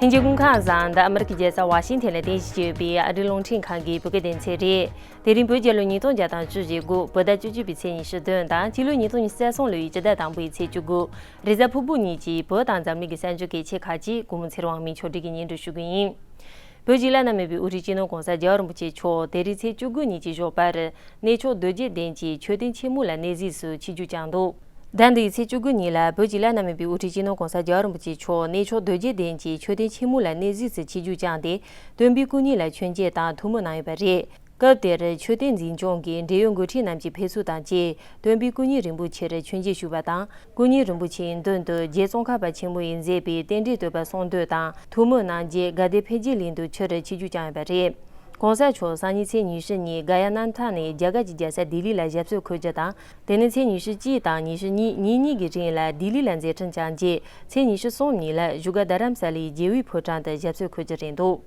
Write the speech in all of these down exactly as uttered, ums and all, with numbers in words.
ལྷན་རྒྱས་སྐུ་ཁམས་བཟང་། འདི་ཨ་མི་རི་ཀའི་རྒྱལ་ས་ཝ་ཤིང་ཐན་ལ་རྟེན་གཞི་བྱས་ཡོད་པའི་ཨ་རིའི་རླུང་འཕྲིན་ཁང་གི་བོད་སྐད་སྡེ་ཚན་རེད། དེ་རིང་བོད་རྒྱལ་ལོ་ཉིས་སྟོང་བརྒྱ་དང་བཅུ་ཞེ་དགུ། བོད་ཟླ་བཅུ་གཅིག་པའི་ཚེས་ཉི་ཤུ་བདུན་དང་། སྤྱི་ལོ་ཉིས་སྟོང་ཉི་ཤུ་རྩ་གསུམ་ལོའི་སྤྱི་ཟླ་དང་པོའི་ཚེས་བཅུ་དགུ། རེས་གཟའ་ཕུར་བུ་ཉིན་གྱི་བོད་དང་འཛམ་གླིང་གི་གསར་འགྱུར་གལ་ཆེ་ཁག་ཅིག་གུས་མོ་ཚེ་རིང་དབང་མོས་ཕྱོགས་སྒྲིག་གིས་སྙན་སྒྲོན་ཞུ་གི་ཡིན། བོད་ཀྱི་བླ་ན་མེད་པའི་དབུ་ཁྲིད་སྤྱི་ནོར་༸གོང་ས་༸རྒྱལ་བ་རིན་པོ་ཆེ་མཆོག་དེ་རིང་ཚེས་བཅུ་དགུ་ཉིན་གྱི་ཞོགས་པར་གནས་མཆོག་རྡོ་རྗེ་གདན་གྱི་མཆོད་རྟེན་ཆེན་མོ་ལ་གནས་གཟིགས་སུ་ཆིབས་བསྒྱུར་བསྐྱངས་འདུག། ཟླ་འདིའི་ཚེས་བཅུ་དགུ་ཉིན་ལ་བོད་ཀྱི་བླ་ན་མེད་པའི་དབུ་ཁྲིད་སྤྱི་ནོར་༸གོང་ས་༸རྒྱལ་བ་རིན་པོ་ཆེ་མཆོག་གནས་མཆོག་རྡོ་རྗེ་གདན་གྱི་མཆོད་རྟེན་ཆེན་མོ་ལ་གནས་གཟིགས་སུ་ཆིབས་བསྒྱུར་བསྐྱངས་ཏེ། སྟོན་པའི་སྐུ་བརྙན་ལ་མཆོད་མཇལ་དང་ཐུགས་སྨོན་གནང་ཡོད་པ་རེད། སྐབས་དེར་མཆོད་རྟེན་འཛིན་སྐྱོང་གི་འབྲེལ་ཡོད་འགོ་ཁྲིད་རྣམས་ཀྱི་ཕེབས་བསུ་དང་བཅས། སྟོན་པའི་སྐུ་བརྙན་རིང་པོ་ཆེར་མཆོད་མཇལ་ཞུས་པ་དང་། སྐུ་བརྙན་རིན་པོ་ཆེའི་མདུན་དུ་རྗེ་ཙོང་ཁ་པ་ཆེན་པོ་ཡིས་མཛད་པའི་རྟེན་འབྲེལ་བསྟོད་པ་གསུང་བསྟོད་དང་ཐུགས་སྨོན་གནང་རྗེས། དགའ་ལྡན་འཕེལ་རྒྱས་གླིང་དུ་ཕྱིར་ཆིབས་བསྒྱུར་བསྐྱངས་ཡོད་པ་རེད། ༸གོང་ས་མཆོག་སང་ཉིན་ཚེས་ཉི་ཤུ་ཉིན་ག་ཡ་གནམ་ཐང་ནས་རྒྱ་གར་གྱི་རྒྱལ་ས་ལྡི་ལི་ལ་ཞབས་སོར་འཁོད་རྒྱུ་དང་། དེ་ནས་ཚེས་ཉི་ཤུ་གཅིག་དང་ཉི་ཤུ་གཉིས་ཉིན་གཉིས་ཀྱི་རིང་ལ་ལྡི་ལི་ལ་མཛད་འཕྲིན་བསྐྱངས་རྗེས། ཚེས་ཉི་ཤུ་གསུམ་ཉིན་ལ་བཞུགས་སྒར་རྡ་རམ་ས་ལའི་རྒྱལ་བའི་ཕོ་བྲང་དུ་ཞབས་སོར་འཁོད་རྒྱུ་རེད་འདུག།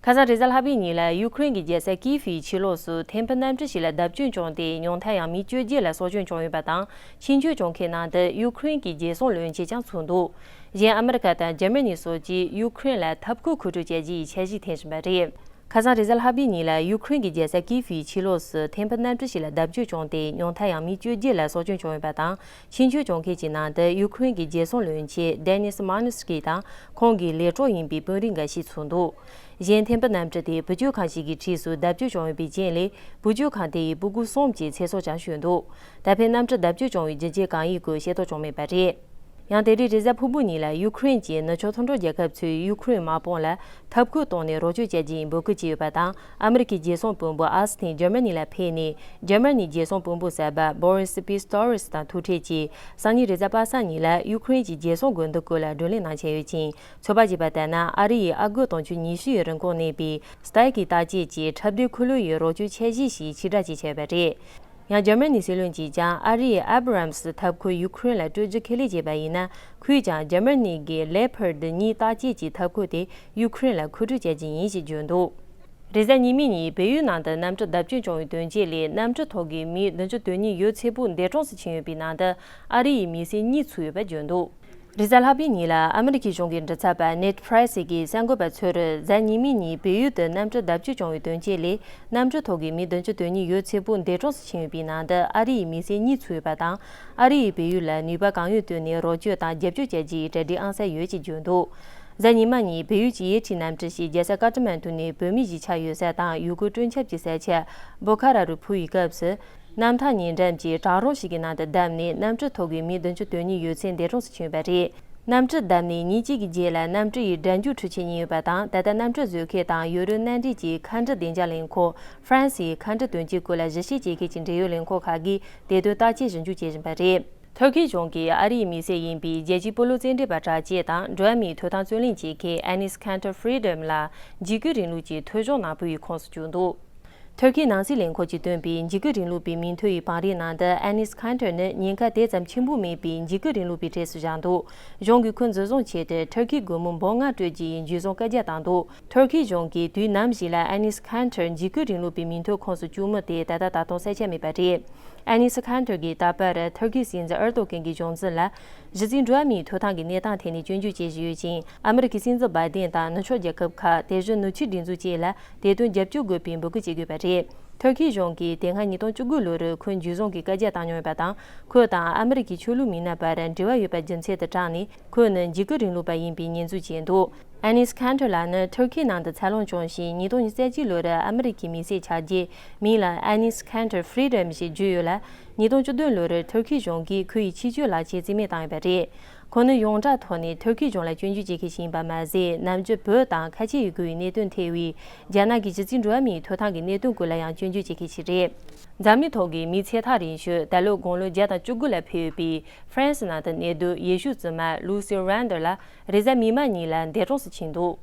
ཁ་སང་རེས་གཟའ་ལྷག་པའི་ཉིན་ལ་ཡུ་ཁུ་རེན་གྱི་རྒྱལ་ས་ཀིའེ་ཕིའི་ཕྱི་ལོགས་སུ་ཐན་སྤུ་གནམ་གྲུ་ཞིག་ལ་བརྡབ་སྐྱོན་བྱུང་སྟེ། ཉུང་མཐར་ཡང་མི་བཅོ་བརྒྱད་ལ་སྲོག་སྐྱོན་བྱུང་ཡོད་པ་དང་། ཕྱིར་འགྱངས་བྱུང་མཁན་ནང་དུ་ཡུ་ཁུ་རེན་གྱི་རྒྱལ་སྲུང་བློན་ཆེན་ཀྱང་ཚུད་འདུག། གཞན་ཨ་མི་རི་ཀ་དང་འཇར་མ་ནི་སོགས་ཀྱིས་ཡུ་ཁུ་རེན་ལ་འཐབ་འཁོས་མཁོ་སྤྲོད་བྱ་རྒྱུ་ཡི་འཆར་གཞི་འཐེན་བཞིན་པ་རེད། ཁ་སང་རེས་གཟའ་ལྷག་པའི་ཉིན་ལ་ཡུ་ཁུ་རེན་གྱི་རྒྱལ་ས་ཀིའེ་ཕིའི་ཕྱི་ལོགས་སུ་ཐན་སྤུ་གནམ་གྲུ་ཞིག་ལ་བརྡབ་སྐྱོན་བྱུང་སྟེ། ཉུང་མཐར་ཡང་མི་བཅོ་བརྒྱད་ལ་སྲོག་སྐྱོན་བྱུང་ཡོད་པ་དང་། ཕྱིར་འགྱངས་བྱུང་མཁན་གྱི་ནང་དུ་ཡུ་ཁུ་རེན་གྱི་རྒྱལ་སྲུང་བློན་ཆེན་ཌེ་ནིས་མཱ་ནི་སི་ཀི་དང་། ཁོང་གི་ལས་གྲོགས་ཡིན་པའི་དཔོན་རིགས་འགའ་ཞིག་ཚུད་འདུག། གཞན་ཐན་སྤུ་གནམ་གྲུ་དེ་བུ་བཅོལ་ཁང་ཞིག་གི་འཁྲིས་སུ་བརྡབ་སྐྱོན་བྱུང་ཡོད་པའི་རྐྱེན་ལས། བུ་བཅོལ་ཁང་དེ་ཡི་སྤུ་གུ་གསུམ་གྱིས་ཚེ་སྲོག་ཀྱང་ཤོར་འདུག། ད་ཕན་གནམ་གྲུ་བརྡབ་སྐྱོན་བྱུང་བའི་རྒྱུ་རྐྱེན་གང་ཡིན་སྐོར་ཤེས་རྟོགས་བྱུང་མེད་པ་རེད། ཡང་དེ་རིང་རེས་གཟའ་ཕུར་བུ་ཉིན་ལ་ཡུ་ཁུ་རེན་གྱིས་ནུབ་ཕྱོགས་མཐུན་གྲོགས་རྒྱལ་ཁབ་ཚོས་ཡུ་ཁུ་རེན་དམག་དཔུང་ལ་འཐབ་འཁོས་བཏང་ནས་རོགས་སྐྱོར་བྱ་རྒྱུ་ཡིན་འབོད་སྐུལ་བྱས་ཡོད་པ་དང་། ཨ་མི་རི་ཀའི་རྒྱལ་སྲུང་དཔོན་པོ་ཨ་སི་ཐིན་འཇར་མ་ནི་ལ་ཕེབས་ནས། འཇར་མ་ནིའི་རྒྱལ་སྲུང་དཔོན་པོ་གསར་པ་བྷོ་རིས་པི་སྟོ་རིས་དང་ཐུག་འཕྲད་ཀྱིས། སང་ཉིན་རེས་གཟའ་པ་སངས་ཉིན་ལ་ཡུ་ཁུ་རེན་གྱི་རྒྱལ་སྲུང་དགོན་སྡེ་སྐོར་ལ་བགྲོ་གླེང་གནང་འཆར་ཡོད་ཅིང་། ཚོད་དཔག་བྱས་པ་ལྟར་ན། ཨ་རི་ཡིས་ཨ་སྒོར་དུང་ཕྱུར་ཉི་ཤུ་ཡི་རིན་གོང་གནས་པའི་སི་ཏཱིལ་གྱི་བརྟག་དཔྱད་ཀྱི་འཁྲབ་སྡེར་འཁོར་ལོ་ཡི་རོགས་སྐྱོར་འཆར་གཞི་ཞིག་ཕྱིར་བསྒྲགས་བྱས་ཆོག་པ་རེད། ཡང་འཇར་མ་ནིའི་སྲིད་བློན་གྱིས་ཀྱང་ཨ་རི་ཡིས་ཨ་བྷི་རམ་སི་འཐབ་འཁོས་ཡུ་ཁུ་རེན་ལ་སྤྲོད་རྒྱུ་ཁས་ལེན་བྱས་པ་ཡིན་ན། ཁོས་ཀྱང་འཇར་མ་ནི་གི་ལེ་ཕར་ཌི་གཉིས་བརྟག་དཔྱད་ཀྱི་འཐབ་འཁོས་དེ་ཡུ་ཁུ་རེན་ལ་མཁོ་སྤྲོད་བྱ་རྒྱུ་ཡིན་ཞེས་བརྗོད་འདུག། རེས་གཟའ་ཉི་མའི་ཉིན་བལ་ཡུལ་ནང་དུ་གནམ་གྲུ་བརྡབ་སྐྱོན་བྱུང་བའི་དོན་རྐྱེན་ལས། གནམ་གྲུ་ཐོག་གི་མི་བདུན་ཅུ་དོན་གཉིས་ཡོད་ཚད་པོ་འདས་གྲོངས་སུ་ཕྱིན་ཡོད་པའི་ནང་དུ་ཨ་རི་ཡི་མི་སེར་གཉིས་ཚུད་ཡོད་པ་བརྗོད་འདུག། རེས་གཟའ་ལྷག་པའི་ཉིན་ལ་ཨ་མི་རི་ཀའི་གཞུང་གི་མགྲིན་ཚབ་པ་ནེད་ཕ་རའི་སི་གིས་གསར་འགོད་པ་ཚོར། གཟའ་ཉི་མའི་ཉིན་བལ་ཡུལ་དུ་གནམ་གྲུ་བརྡབ་སྐྱོན་བྱུང་བའི་དོན་རྐྱེན་ལས། གནམ་གྲུ་ཐོག་གི་མི་བདུན་ཅུ་དོན་གཉིས་ཡོད་ཚད་པོ་འདས་གྲོངས་སུ་ཕྱིན་ཡོད་པའི་ནང་དུ་ཨ་རི་ཡི་མི་སེར་གཉིས་ཚུད་ཡོད་པ་དང་། ཨ་རི་ཡིས་བལ་ཡུལ་ལ་ནུས་པ་གང་ཡོད་བཏོན་ནས་རོགས་སྐྱོར་དང་རྒྱབ་སྐྱོར་བྱ་རྒྱུའི་གྲ་སྒྲིག་ཨང་གསར་ཡོད་ཅེས་བརྗོད་འདུག། གཟའ་ཉི་མ་ཉིན་བལ་ཡུལ་གྱི་གཡས་ཁྲིའི་གནམ་གྲུ་ཞིག་རྒྱལ་ས་ཀ་ཏ་མན་ཌུ་ནས་བོད་མི་བཞི་ཆ་ཡོད་ས་དང་། ཡུལ་སྐོར་སྤྲོ་འཆམ་གྱི་ས་ཆ་བོ་ཁ་ར་རུ་འཕུར་བའི་སྐབས་སུ། གནམ་ཐང་ཉེ་འགྲམ་གྱི་བྲག་རོང་ཞིག་གི་ནང་དུ་བརྡབས་ནས། གནམ་གྲུ་ཐོག་གི་མི་བདུན་ཅུ་དོན་གཉིས་ཡོད་ཚད་འདས་གྲོངས་སུ་ཕྱིན་པ་རེད། གནམ་གྲུ་བརྡབས་ནས་ཉིན་གཅིག་གི་རྗེས་ལ། གནམ་གྲུ་ཡི་སྒྲ་འཇུག་འཕྲུལ་ཆས་རྙེད་ཡོད་པ་དང་། ད་ལྟ་གནམ་གྲུ་བཟོ་མཁན་དང་ཡུ་རོབ་མནའ་འབྲེལ་གྱི་མཁའ་འགྲུལ་བདེ་འཇགས་ལས་ཁུངས། ཧྥ་རན་སིའི་མཁའ་འགྲུལ་དོན་རྐྱེན་སྐོར་ལ་ཞིབ་བཤེར་བྱེད་མཁན་གྱི་འབྲེལ་ཡོད་ལས་ཁུངས་ཁག་གིས་དེ་དོན་བརྟག་དཔྱད་ཞིབ་འཇུག་བྱེད་བཞིན་པ་རེད། ཐུར་ཁེ་གཞུང་གིས་ཨ་རིའི་མི་སེར་ཡིན་པའི་རྒྱལ་སྤྱིའི་སྤོ་ལོ་རྩེད་འགྲན་པ་དྲག་སྐྱེད་དང་འགྲོ་བ་མིའི་ཐོབ་ཐང་རྩོད་ལེན་བྱེད་མཁན་Anis Kanter Freedom ལ་འཇིགས་སྐུལ་རིང་ལུགས་ཀྱི་ཐོ་གཞུང་ནག་པོའི་ཁོངས་སུ་བཅུག་འདུག། ཐུར་ཁེའི་ནང་སྲིད་ལས་ཁུངས་ཀྱིས་བཏོན་པའི་འཇིགས་སྐུལ་རིང་ལུགས་པའི་མིང་ཐོའི་བང་རིམ་ནང་དུ། Anis Kanter ནི་ཉེན་ཁ་དེ་ཙམ་ཆེན་པོ་མེད་པའི་འཇིགས་སྐུལ་རིང་ལུགས་པའི་གྲས་སུ་བཞག་འདུག། གཞུང་གིས་ཁོ་འཛིན་བཟུང་བྱས་ཏེ། ཐུར་ཁེའི་སྒོར་མོ་འབུམ་ལྔ་སྤྲོད་རྒྱུ་ཡི་འཇུ་བཟུང་བཀའ་རྒྱ་བཏང་འདུག། ཐུར་ཁེའི་གཞུང་གིས་དུས་ནམ་ཞིག་ལ་Anis Kanter འཇིགས་སྐུལ་རིང་ལུགས་པའི་མིང་ཐོའི་ཁོངས་སུ་བཅུག་མིན་དེ་ད་ལྟ་ད་དུང་གསལ་ཆ་མེད་པ་རེད། Anis Kanter གྱིས་ད་བར་ཐུར་ཁེའི་སྲིད་འཛིན་ཨར་ཏོ་ཀན་གྱི་གཞུང་འཛིན་ལ། གཞི་རྩའི་འགྲོ་བ་མིའི་ཐོབ་ཐང་གི་གནས་སྟངས་ཐད་ནས་སྐྱོན་བརྗོད་བྱེད་བཞིན་ཡོད་ཅིང་། ཨ་མི་རི་ཀའི་སྲིད་འཛིན་བྷའི་ཏིན་དང་ནུབ་ཕྱོགས་རྒྱལ་ཁབ་ཁག། དེ་བཞིན་ནུབ་ཕྱོགས་སྒྲིག་འཛུགས་བཅས་ལ་དེ་དོན་རྒྱབ་སྐྱོར་དགོས་པའི་འབོད་སྐུལ་བྱེད་དགོས་པ་རེད། ཐུར་ཁེའི་གཞུང་གིས་དེ་སྔ་ཉིས་སྟོང་བཅུ་དགུ་ལོར་ཁོའི་འཇུ་བཟུང་གི་བཀའ་རྒྱ་བཏང་མྱོང་ཡོད་པ་དང་། ཁོ་དང་ཨ་མི་རི་ཀའི་ཆོས་ལུགས་མི་སྣ་བར་འབྲེལ་བ་ཡོད་པ་རྒྱུ་མཚན་དུ་དྲངས་ནས། ཁོ་ནི་འཇིགས་སྐུལ་རིང་ལུགས་པ་ཡིན་པའི་ཉེས་འཛུགས་བྱས་འདུག། Anis Kanter ལགས་ནི་ཐུར་ཁེའི་ནང་དུ་འཚར་ལོངས་བྱུང་ཞིང་། ཉིས་སྟོང་ཉེར་གཅིག་ལོར་ཨ་མི་རི་ཀའི་མི་སེར་ཆགས་རྗེས། མིང་ལ་Anis Kanter Freedom ཞེས་བརྗོས་ཡོད་ལ། ཉིས་སྟོང་བཅུ་བདུན་ལོར་ཐུར་ཁེའི་གཞུང་གིས་ཁོ་ཡི་ཕྱི་སྐྱོད་ལག་ཁྱེར་རྩིས་མེད་བཏང་ཡོད་པ་རེད། ཁོ་ནི་ཡོངས་གྲགས་ཐོག་ནས་ཐུར་ཁེའི་གཞུང་ལ་སྐྱོན་བརྗོད་བྱེད་མཁན་ཞིག་ཡིན་པ་མ་ཟད། ནམ་རྒྱུན་བོད་དང་ཁ་ཆེ་ཡུལ་སྐོར་བའི་གནད་དོན་ཐེ་བའི་རྒྱ་ནག་གི་གཞི་རྩའི་འགྲོ་བ་མིའི་ཐོབ་ཐང་གི་གནད་དོན་སྐོར་ལ་ཡང་སྐྱོན་བརྗོད་བྱེད་མཁན་ཞིག་རེད། འཛམ་གླིང་ཐོག་གི་མིའི་ཚེ་ཐག་རིང་ཤོས། ད་ལོའི་དགུང་ལོ་བརྒྱ་དང་བཅུ་དགུ་ལ་ཕེབས་ཡོད་པའི་ཧྥ་རན་སི་ནང་དུ་གནས་སྡོད་ཡེ་ཤུ་བཙུན་མ་Lucy Randall ལགས་རེས་གཟའ་མིག་དམར་ཉིན་ལ་འདས་གྲོངས་སུ་ཕྱིན་འདུག།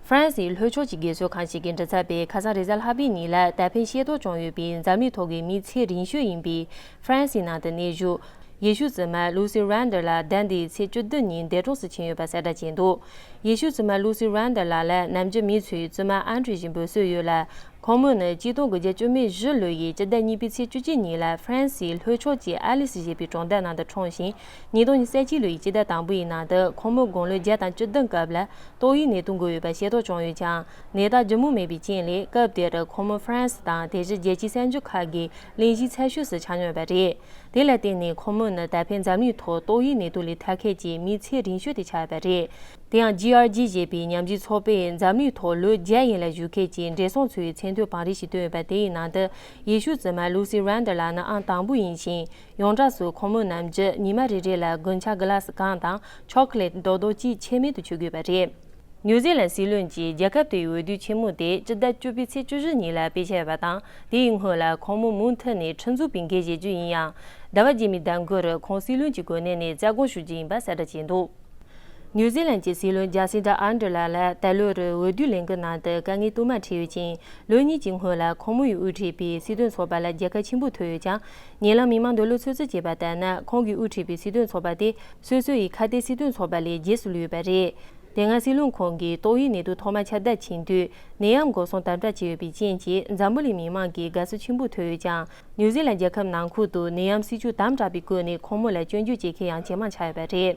ཧྥ་རན་སིའི་ལྷོ་ཕྱོགས་ཀྱི་རྒས་གསོ་ཁང་ཞིག་གི་མགྲིན་ཚབ་པས་ཁ་སང་རེས་གཟའ་ལྷག་པའི་ཉིན་ལ་ད་ཕན་ཤེས་རྟོགས་བྱུང་ཡོད་པའི་འཛམ་གླིང་ཐོག་གི་མིའི་ཚེ་རིང་ཤོས་ཡིན་པའི་ཧྥ་རན་སིའི་ནང་དུ་གནས་བཞུགས་ཡེ་ཤུ་བཙུན་མ་Lucy Randall ལགས་ཟླ་འདིའི་ཚེས་བཅུ་བདུན་ཉིན་འདས་གྲོངས་སུ་ཕྱིན་ཡོད་པ་གསལ་བསྒྲགས་བྱས་འདུག། ཡེ་ཤུ་བཙུན་མ་Lucy Randall ལགས་ལ་ནམ་རྒྱུན་མི་ཚོས་བཙུན་མ་ཨན་ཌྲེ་ཞེས་འབོད་སྲོལ་ཡོད་ལ། ཁོང་མོ་ནི་གཅིག་སྟོང་དགུ་བརྒྱ་བཅུ་མེད་བཞི་ལོ་ཡི་སྤྱི་ཟླ་གཉིས་པའི་ཚེས་བཅུ་གཅིག་ཉིན་ལ་ཧྥ་རན་སིའི་ལྷོ་ཕྱོགས་ཀྱི་ཨ་ལིས་ཞེས་པའི་གྲོང་རྡལ་ནང་དུ་འཁྲུངས་ཤིང་། ཉིས་སྟོང་ཉེར་གཅིག་ལོ་ཡི་སྤྱི་ཟླ་དང་པོ་ཡི་ནང་དུ་ཁོང་མོ་དགུང་ལོ་བརྒྱ་དང་བཅུ་བདུན་སྐབས་ལ་ཏོག་དབྱིབས་ནད་དུག་འགོས་ཡོད་པ་ཤེས་རྟོགས་བྱུང་ཡོད་ཀྱང་། ནད་རྟགས་ལྗིད་མོ་མེད་པའི་རྐྱེན་ལས་སྐབས་དེར་ཁོང་མོ་ཧྥ་རན་སི་དང་དེ་བཞིན་རྒྱལ་སྤྱིའི་གསར་འགྱུར་ཁག་གི་གླེང་གཞིའི་ཚ་ཤོས་སུ་ཆགས་མྱོང་ཡོད་པ་རེད། དེ་ལ་བརྟེན་ནས་ཁོང་མོ་ནི་ད་ཕན་འཛམ་གླིང་ཐོག་ཏོག་དབྱིབས་ནད་དུག་ལས་ཐར་མཁན་གྱི་མི་ཚེ་རིང་ཤོས་དེ་ཆགས་ཡོད་པ་རེད། དེ་ཡང་། ཇི་ཨར་ཇི་ཞེས་པའི་ཉམས་ཞིབ་ཚོགས་པས་འཛམ་གླིང་ཐོག་ལོ་བརྒྱ་ཡན་ལ་བཞུགས་མཁན་གྱི་འབྲས་སྤུངས་ཚོའི་མཚན་ཐོའི་བང་རིམ་ཞིག་བཏོན་ཡོད་པ། དེའི་ནང་དུ་ཡེ་ཤུའི་བཙུན་མ་ལུ་སི་རན་ཌར་ལགས་ནི་ཨང་དང་པོ་ཡིན་ཞིང་། ཡོངས་གྲགས་སུ་ཁོང་མོ་ནམ་རྒྱུན་ཉི་མ་རེ་རེ་ལ་རྒུན་ཆང་གི་ལཱགས་སུ་གང་དང་ཆོ་ཀོ་ལེ་ཊི་རྡོག་རྡོག་གཅིག་ཆད་མེད་དུ་མཆོད་ཀྱི་ཡོད་པ་རེད། ནིའུ་ཛི་ལན་སྲིད་བློན་གྱིས་རྒྱལ་ཁབ་དེའི་འོས་བསྡུ་ཆེན་མོ་དེ་སྤྱི་ཟླ་བཅུ་པའི་ཚེས་བཅུ་བཞི་ཉིན་ལ་སྤེལ་བྱས་ཡོད་པ་དང་། དེའི་སྔོན་ལ་ཁོང་མོ་མུ་མཐུད་ནས་ཁྲིམས་འཛུགས་པའི་འགན་བཞེས་རྒྱུ་ཡིན་ཡང་། ཟླ་བ་རྗེས་མའི་ཟླ་མགོར་ཁོང་སྲིད་བློན་གྱི་གོ་གནས་ནས་རྩ་དགོངས་ཞུ་རྒྱུ་ཡིན་པ་གསལ་བསྒྲགས་བྱས་འདུག་ནིའུ་ཛི་ལན་གྱི་སྲིད་བློན་ཇ་སིན་ཌ་ཨར་ཌན་ལགས་ལ་ད་ལོར་འོས་བསྡུའི་ལས་འགུལ་ནང་དུ་དཀའ་ངལ་དུ་མ་འཕྲད་ཡོད་ཅིང་། ལོ་གཉིས་ཀྱི་སྔོན་ལ་ཁོང་མོ་ཡིས་དབུ་ཁྲིད་པའི་སྲིད་དོན་ཚོགས་པ་ལ་རྒྱལ་ཁ་ཆེན་པོ་ཐོབ་ཡོད་ཀྱང་། ཉེ་ལམ་མི་མང་འདོད་བློ་ཚོད་རྩིས་བྱས་པ་ལྟར་ན། ཁོང་གིས་དབུ་ཁྲིད་པའི་སྲིད་དོན་ཚོགས་པ་དེ་སོ་སོ་ཡི་ཁ་གཏད་སྲིད་དོན་ཚོགས་པ་ལས་རྗེས་སུ་ལུས་ཡོད་པ་རེད། དེ་སྔ་སྲིད་བློན་ཁོང་གིས་ཏོག་དབྱིབས་ནད་དུག་ཐོག་མ་ཁྱབ་གདལ་ཕྱིན་དུས་ནད་ཡམས་འགོག་སྲུང་དམ་དྲག་བྱས་ཡོད་པའི་རྐྱེན་གྱིས་འཛམ་བུ་གླིང་མི་མང་གིས་དགའ་བསུ་ཆེན་པོ་ཐོབ་ཡོད་ཀྱང་། ནིའུ་ཛི་ལན་རྒྱལ་ཁབ་ནང་ཁུལ་དུ་ནད་ཡམས་སྲིད་ཇུས་དམ་དྲག་པའི་སྒོ་ནས་ཁོང་མོ་ལ་སྐྱོན་བརྗོད་བྱེད་མཁན་ཡང་ཇེ་མང་ཆགས་ཡོད་པ་རེད།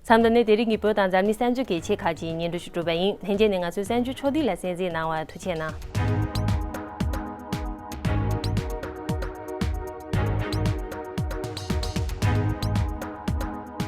མཚམས་འདི་ནས་དེ་རིང་གི་བོད་དང་འཛམ་གླིང་གསར་འགྱུར་གྱི་ཆེད་ཁག་ཅིག་སྙན་སྒྲོན་ཞུ་གྲུབ་པ་ཡིན། ལྷན་རྒྱས་ནས་ང་ཚོའི་གསར་འགྱུར་ཕྱོགས་བསྡུས་ལ་གསན་གཟིགས་གནང་བར་ཐུགས་རྗེ་གནང་།